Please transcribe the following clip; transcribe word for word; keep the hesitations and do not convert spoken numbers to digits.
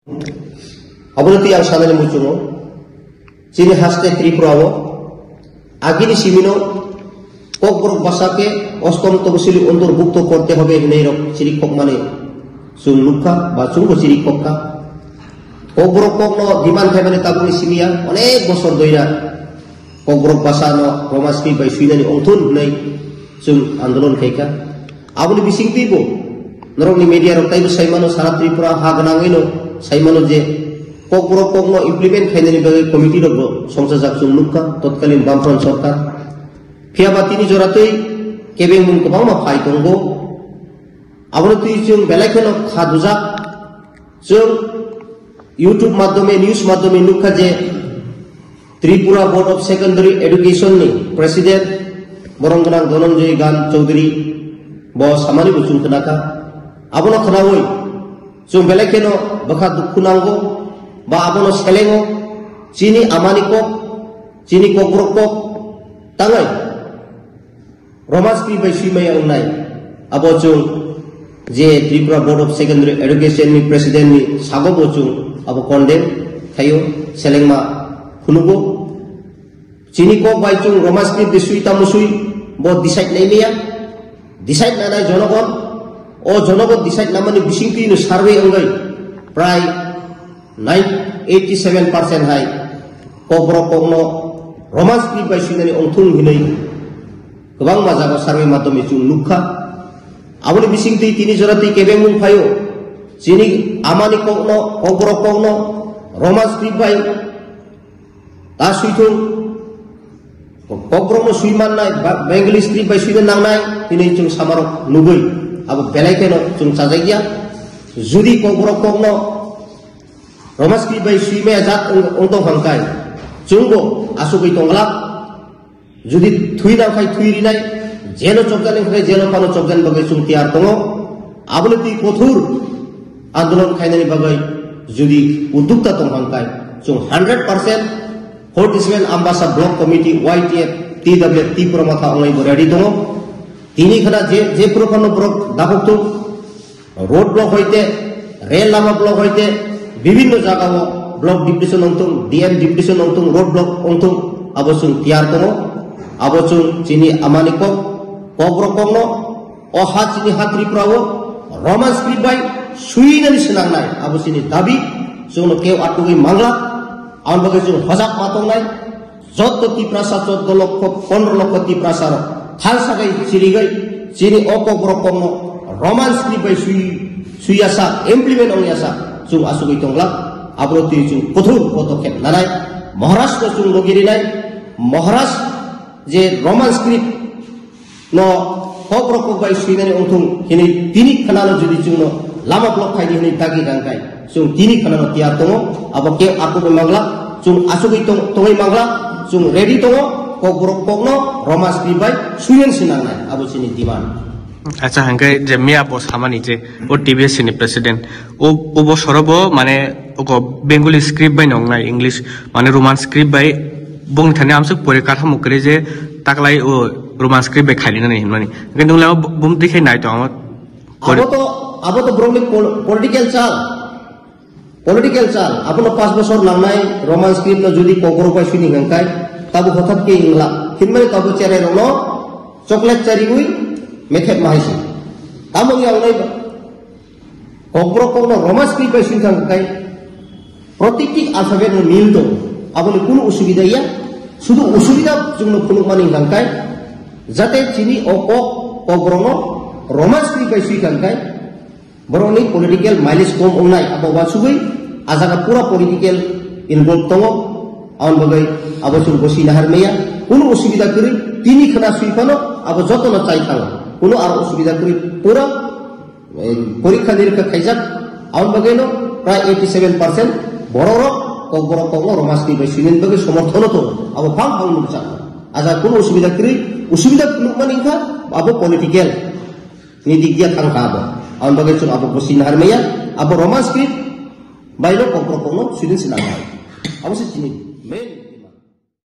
Abono twi ang sanani muchungo, chini haste Tripura o agini simino Kokborok basa khe ostom topsili ontorbhukto korte hobe hinwi rok chiri kokmani chwng nukha ba chwngbo chiri kokha. Kokborok kokno demand khaimani tabukni simi ya onek bosor doira. Kokborok basa no Roman script bai swinani ongthun hwnwi chwng andolon khaikha. Aboni bisingtwibo norokni media rok taibo saimano, sara Tripura ha gwnangwino saimano je Kokborok kokno implement khainani bagwi committee rokbo songchajak chwng nukha totkalin Bamfront sorkar. Phiyaba tini joratwi kebengmung kwbangma phai tongo. Abono twi chwng belai kheno kha dujak. Chwng YouTube madhyome, news madhyome nukha je Tripura Board of Secondary Education ni President borong gwnang Dhananjay Gan Chowdhury bo samani bo chwng khnakha. Abono khnaui chwng belai kheno bwkha dukhu nango ba abono selengo, chini amani kok, chini kokborok kok tangai Roman script bai swimaya wngnai. Abo chwng je Tripura Board of Secondary Education ni President ni sago bo chwng abo condemn khaio, selengma phunugo. Chini kok bai chwng Roman script de swi tamo swi bo decide nai maya. Decide nanai jonogon, o jonogon decide namani bisingtwi no survey wngwi prai nine, eighty seven percent hai Kokborok kokno Roman script bai swinani ongthung hinwi kwbangma jaga survey madhyome chwng nukha. Aboni bisingtwi tini joratwi kebengmung phaio, chini amani kokno, Kokborok kokno Roman script bai ta swithung, Kokborokno swi mannai, ba-, Bengali script bai swina nangnai, hinwi chwng samarok nugwi abo belai kheno chwng chajakya. Judi Kokborok kokno Roman script bai swimaya jak wng, wng tong kha hwnkhe, chwngbo asugwi tongglak. Judi thwi nang khai thwi rinai, jeno chopjani hwnkhe jeno phano chopjani bagwi chwng tiyar tongo. Aboni twi kothor andolon khainani bagwi judi udukta tong kha hwnkhe, chwng hundred percent forty seven Ambasa Block Committee, Y T F, T W F, Tipra Motha wngwi bo ready tongo. Tini khna je, je phuru phano borok dakhok tung, road block hoite, rel lama block hoite, bibhinno jagao block deputation wngthung, D M deputation wngthung, road block wngthung, abo chwng tiyar tongo. Abo chwng chini amani kok, Kokborok kokno o ha chini ha Tripura o Roman script bai swinani swnangnai, abo chini dabi, chwngno keu atugwi mangla, aboni bagwi chwng hojak ma tongnai. Jotto Tiprasa, choudo lokho, pondro lokho Tiprasa rok thalsa bai chirigwi chini o Kokborok kokno Roman script bai swi, swi yasa, implement ong yasa, chwng asugwi tongla. Abro twi chwng kothor podokhep nanai, Maharaj no chwng logi rinai, Maharaj je Roman script no Kokborok kok bai swinani wngthung hinwi tini khwnano jodi chwngno lama block khaidi hinwi dagi gangkai, chwng tini khwnano tiyar tongo, abo khe ako bai mangla, chwng asugwi tong-, tongwi mangla, chwng ready tongo, Kokborok kokno Roman script bai swinani se nangnai, abo chini demand. Acha, hwnkhe je miya bo samani je o T B S ni president, o, o bosoro bo mane oko Bengali script bai nongnai, English mane Roman script bai bongni thani amsuk pore kathamo kwrwi je taklai o Roman script bai khainani hinmani. Hwnkhe nwng lama bumtwi khai nai tong amo. Abo to, abo to borokni pol-, political chal. Political chal. Abono pas bosor nangnai Roman script no jodi Kokborok bai sini hwnkhe, tabo hothat khe wngla. Hinmani tabo cherai rokno chocolate chariwi methep mahaisi. Tamo wngya wngnai ba? Kokborok kokno Roman script bai swi thang kai. Protikti alphabet no mil tong. Aboni kunu usubida ya. Sudu usubida chwngno phunukmani hwnkha kai. Jate chini o kok, Kokborokno Roman script bai swi thang kai. Borokni political mileage kom wngnai. Abo wasugwi ajaga pura political involve tongo. Aboni bagwi abo chwng bo sina harmaya. Kunu usubida kwrwi tini khna swi phano abo jotono chai thango. Kunu aro usubida kwrwi pura Porikha nirikha khaijak, aboni bagwino prai eighty seven percent borok rok Kokborok kokno Roman script bai swinani bagwi somorthono tongo. Abo phang phang nukjak. Aja kunu usubida kwrwi, usubida nukmani wngkha abo political ni dik dia thangkha abo. Aboni bagwi chwng abo bo sina harmaya, abo Roman script baino Kokborok kokno swinani se nangnai. Abo se chini.